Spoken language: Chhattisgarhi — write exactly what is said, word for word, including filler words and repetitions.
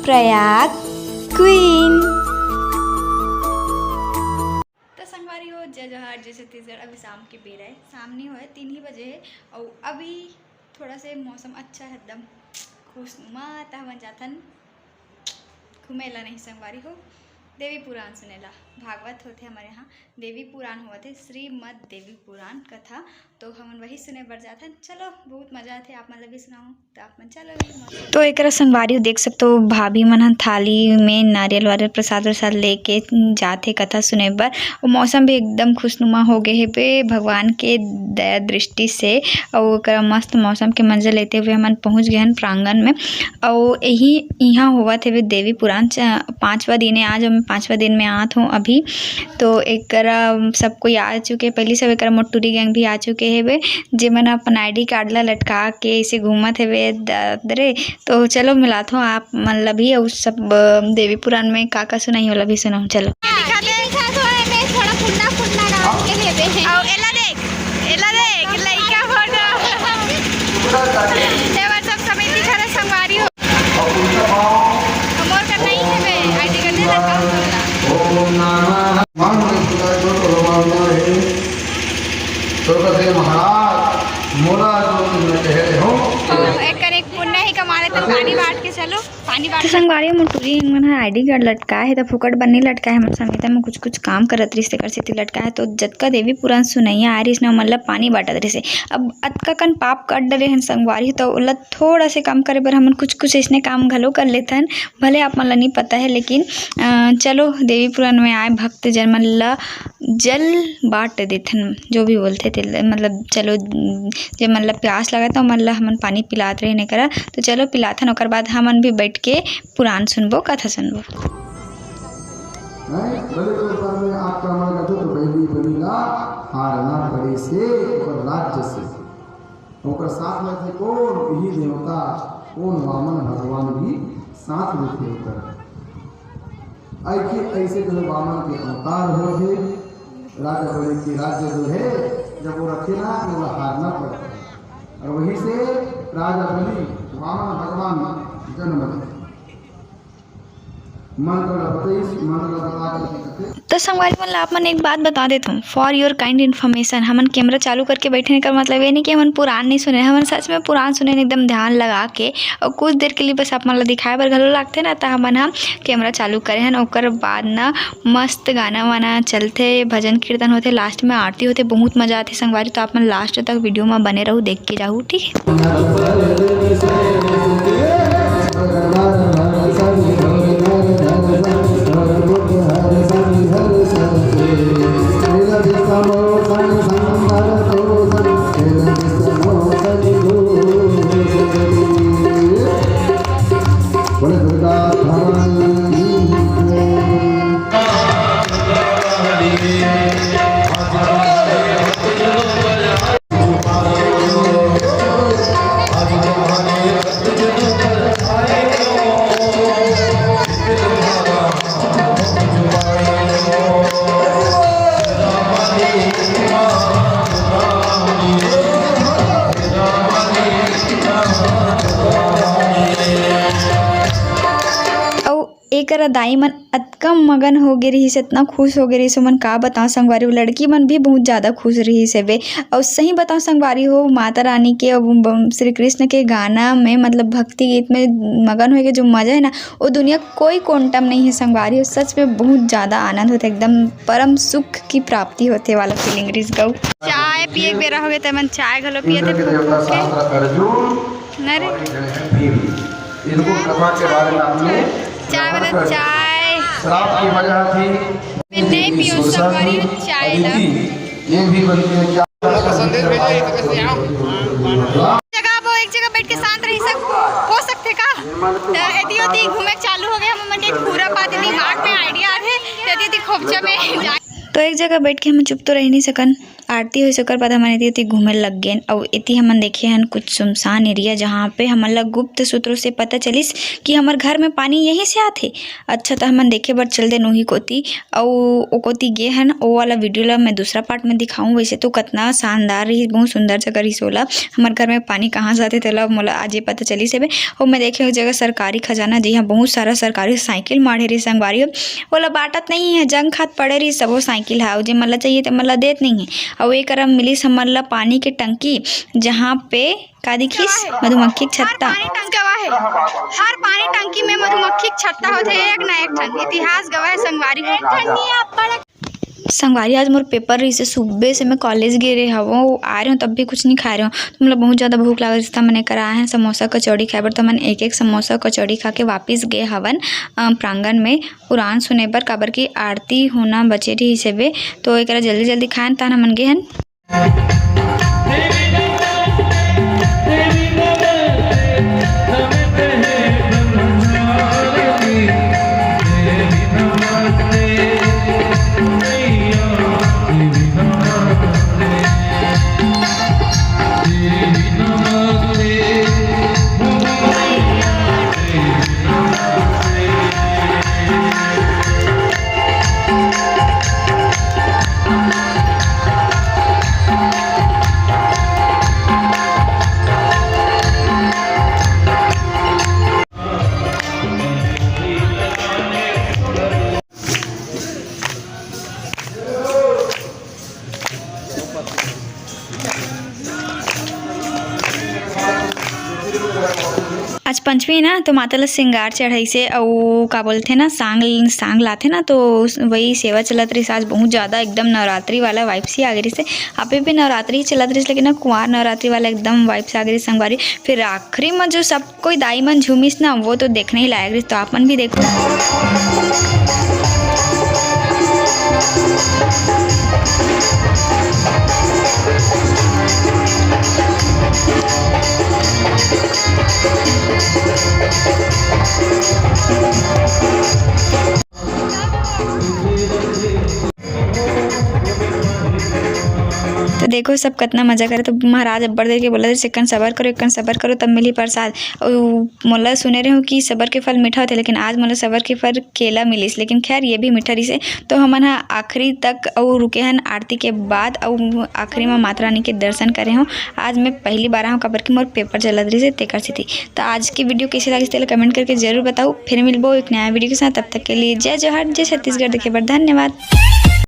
प्रयाग क्वीन। तो संगवारी हो, जय जोहार, जय छत्तीसगढ़। अभी शाम के बेरा है, शाम नहीं होए, तीन ही बजे है। और अभी थोड़ा से मौसम अच्छा है, एकदम खुशनुमा। त हमन जाथन घूमे ला नहीं संगवारी हो, देवी पुराण सुने ला। भागवत होथे हमर यहाँ, देवी पुराण होवत हे, श्रीमद देवी पुराण कथा। तो हमन वही सुने बर जाथन। चलो, बहुत मजा आथे, आप मन ला भी सुनाऊँ। तो आप मन चलो भी मौसम। तो एकरा संगवारी हो, देख सकते हो, भाभी मन ह थाली में नारियल वारियल, प्रसाद वरसाद लेके जाथे कथा सुने बर। और मौसम भी एकदम खुशनुमा हो गए हे बे, भगवान के दया दृष्टि से। और ओकरा मस्त मौसम के मजा लेते हुए हमन पहुँच गए हन प्रांगण में। और यही इहाँ होवत हे बे देवी पुराण च-, पाँचवा दिन है आज, और मैं पाँचवा दिन में आत हूँ अभी। तो एकरा सब कोई आ चुके, पहली सब एकरा मोटूरी गैंग भी आ चुके हे बे, जेमन अपन आईडी कार्ड ला लटका के ऐसे घूमत हेवे, दाद रे। तो चलो मिलात हूँ आप मन ला भी, और सब, अ, देवी पुराण में का का सुनाई, ओला भी सुनाऊँ। चलो। दिखा दे। दिखा दो, एमे थोड़ा फुन्ना फुन्ना डाल के लेबे हे। आओ, एला देख, एला देख, लइका फोटो। एबर सब समिति खड़ा संगवारी हो। मोर कर नहीं है बे, आईडी कर दे ना, काम करना। ओम नमः। मान के पूजा जो तो मानता है। तो कहते महाराज, मोला जो तुमने कहे हो। हाँ, एक कर एक पुण्य ही कमा लेते, पानी बांट के चलो, पानी बांट तो के। संगवारी हो, मोटूरी मन ह आईडी कार्ड लटकाए हे, त फुकट बर नहीं लटकाए हे, हमर समिता में कुछ कुछ काम करत रहिस, तेकर सेती लटकाए हे। तो जतका देवी पुराण सुनैया आए रहिस ना, ओमन ल पानी बांटत रहिस हे। अब अतका कन पाप कर डरे हन संगवारी हो, तो ओला थोड़ा से कम करे बर हमन कुछ कुछ अइसने काम घलो कर लेथन, भले आप मन ल नहीं पता है, लेकिन, अ, चलो, देवी पुराण में आए भक्तजन मन ल जल बांट देथन, जो भी बोलथे ते ल-, मतलब, चलो, जे मन ल प्यास लगत, ओमन ल हमन पानी पिलात रहिन एकरा। तो चलो, पिलाथन, ओकर बाद हमन भी बैठ के पुराण सुनबो, कथा सुनबो। हैं? बड़े बड़े पर्व में आपका मन करथे तो बहिनी बनी ला हारना पड़े से ओकर राज्य से। ओकर साथ में थे कौन? यही देवता, कौन? वामन भगवान भी साथ में थे ओकर। ऐसे, ऐसे जो वामन के अवतार होथे, राजा बलि के राज्य जो है, जब वो रखे ना, तो ओला हारना पड़ता है। और वहीं से राजा बलि वामन भगवान जन्म ले। मंत्र ला बताइस, मंत्र ला बता करके कथे। तो संगवारी मन ला आप मन एक बात बता देत हूँ, for your kind information, हमन कैमरा चालू करके बैठे हन, एकर मतलब ये नहीं कि हमन पुराण नहीं सुने, हमन सच में पुराण सुने हन एकदम ध्यान लगा के। और कुछ देर के लिए बस आप मन ला दिखाए बर घलो लागथे ना, त हमन ह कैमरा चालू करे हन, ओकर बाद ना मस्त गाना वाना चलथे, भजन कीर्तन होथे, लास्ट में आरती होथे, बहुत मजा आथे संगवारी। तो आप मन लास्ट तक वीडियो में बने रहू, देख के जाहू, ठीक है। बोले दुर्गा भवानी की जय। अउ एकरा दाई मन अतका मगन हो गे रिहिस, इतना खुश हो गे रिहिस, ओमन का बताओ संगवारी हो, लड़की मन भी बहुत ज्यादा खुश रिहिस हेबे। अउ सही बताओ संगवारी हो, माता रानी के अउ ब-, श्री कृष्ण के गाना में, मतलब भक्ति गीत में मगन होए के जो मजा है ना, वो दुनिया कोई कोंटा म नहीं है संगवारी हो। सच में बहुत ज्यादा आनंद होथे, एकदम परम सुख की प्राप्ति होथे वाला फीलिंग रिहिस गऊ। चाय पिए के बेरा हो गए, तेमन चाय घलो पिए थे, इंद्र के फूक देवता फूक के। शास्त्र अर्जुन न रे। और एक जने हैं भीम। इनको कथा के बारे में आपने चाय वाला, चाय। श्राप की वजह थी। मैं नहीं पीऊँ संगवारी चाय ला। अदिति, ये भी बनती है क्या? जगह वो एक जगह बैठ के शांत रही सक-, हो सकथे का? त एती ओती घूमे चालू हो गए, हम मन के पूरा बात दिमाग में आइडिया आ रहे, त एती ओती खोपचा में जाए। तो एक जगह बैठ के हम चुप तो रह नहीं सकन। आरती होइस, ओकर बाद हमन एती ओती घूमे लग गेन। अउ एती हमन देखे हन कुछ सुनसान एरिया, जहाँ पे हमन ला गुप्त सूत्रों से पता चलिस कि हमर घर में पानी यहीं से आथे। अच्छा, त हमन देखे बर चल देन उही कोती, अउ ओ कोती गे हन। ओ वाला वीडियो ला मैं दूसरा पार्ट में दिखाऊं। वैसे तो कतना शानदार रहिस, बहुत सुंदर जगह रहिस। ओला हमर घर में पानी कहाँ से आथे, तेला मोला आज ये पता चलिस हेबे। अउ मैं देखे एक जगह सरकारी खजाना, जिहाँ बहुत सारा सरकारी साइकिल माढ़े रहिस संगवारी हो, ओला बांटत नहीं है, जंग खात पड़े रहिस सबो साइकिल हा। अउ जे मन ला चाहिए, ते मन ला देत नहीं है। अउ एकरा मिलिस हमन ला पानी के टंकी, जहाँ पे का दिखिस? मधुमक्खी के छत्ता। हर पानी टंकी में मधुमक्खी के छत्ता होथे, एक ना एक ठन। इतिहास गवाह है संगवारी हो। संगवारी, आज मोर पेपर रहिसे, सुबह से मैं कॉलेज गे रहे हवं, आए रहे हवं तब भी कुछ नहीं खाए रहे हवं। तो मोला बहुत ज़्यादा भूख लागत रहिस, त मैंने करा है समोसा कचौड़ी खाए बर। तो हमन एक एक समोसा कचौड़ी खा के वापिस गे हवन, अ, प्रांगण में कुरान सुने बर, काबर कि आरती होना बचे रहिस हेबे। तो एकरा जल्दी जल्दी खाएन, तहन हमन गे हन। आज पंचमी ना, तो माता ला सिंगार चढ़ाइसे, अउ का बोलथे ना, सांग, सांग लाथे ना, तो उस, वही सेवा चलत रहिस। आज बहुत ज़्यादा एकदम नवरात्रि वाला वाइब्स ही आ गे रहिसे। अभी भी नवरात्रि ही चलत रहिस, लेकिन ना कुंवार नवरात्रि वाला एकदम वाइब्स आ गे रहिस संगवारी। फिर आखिरी में जो सब कोई दाई मन झूमिस ना, वो तो देखने ही लायक रहिस। तो आप मन भी देखो। तो देखो, सब कतना मजा करे। तो महाराज अब्बड़ देर के बोलत रहिस, "एकन सबर करो, एकन सबर करो, तब मिली प्रसाद।" अउ मोला सुने रहे हूँ कि सबर के फल मीठा होथे, लेकिन आज मोला सबर के फल केला मिलिस, लेकिन खैर, ये भी मीठा रहिसे। तो हमन ह आखिरी तक अउ रुके हन आरती के बाद, अउ आखिरी में माता रानी के दर्शन करे हूँ। आज मैं पहली बार आहूँ, काबर कि मोर पेपर चलत रहिसे, तेकर सेती। तो आज की वीडियो कैसे लगिस, तेला कमेंट करके जरूर बताओ। फिर मिलबो एक नया वीडियो के साथ, तब तक के लिए जय जोहार, जय छत्तीसगढ़। देखे बर धन्यवाद।